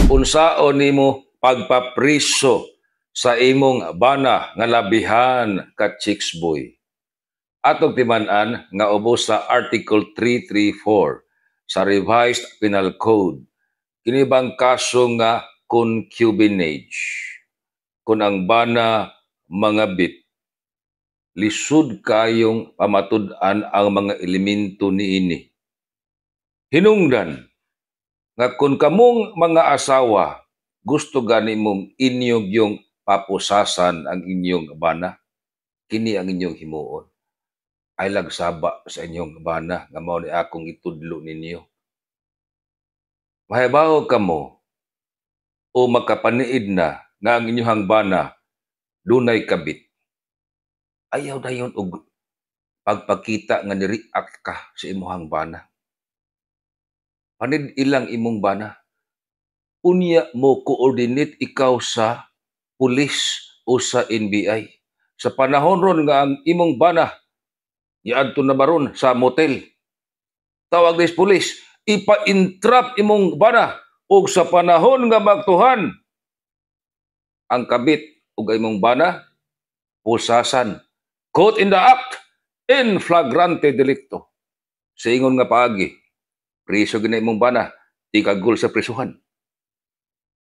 Unsaon nimo pagpapriso sa imong bana nga labihan ka chicks boy? Atong timan-an nga ubos sa Article 334 sa Revised Penal Code. Kini bang kaso nga concubinage? Kung ang bana mangabit, lisod kayong pamatud-an ang mga elemento niini. Hinungdan nga kung kamong mga asawa gusto gani mong inyong yung papusasan ang inyong bana, kini ang inyong himuon. Ay lagsaba sa inyong bana nga mao ni akong itudlo ninyo. Mahibaw kamo o makapaniid na nga ang inyong bana dunay kabit. Ayaw dayon og pagpakita nga ni-react ka sa imuhang bana. Panid ilang imong bana. Unya mo coordinate ikaw sa pulis o sa NBI. Sa panahon ron nga ang imong bana niadto na baron sa motel. Tawag des pulis, ipa-entrap imong bana ug sa panahon nga magtuhan ang kabit ug imong bana, pusasan, caught in the act, in flagrante delicto. Sa ingon nga paagi, priso gina imong bana, tikagul sa prisuhan.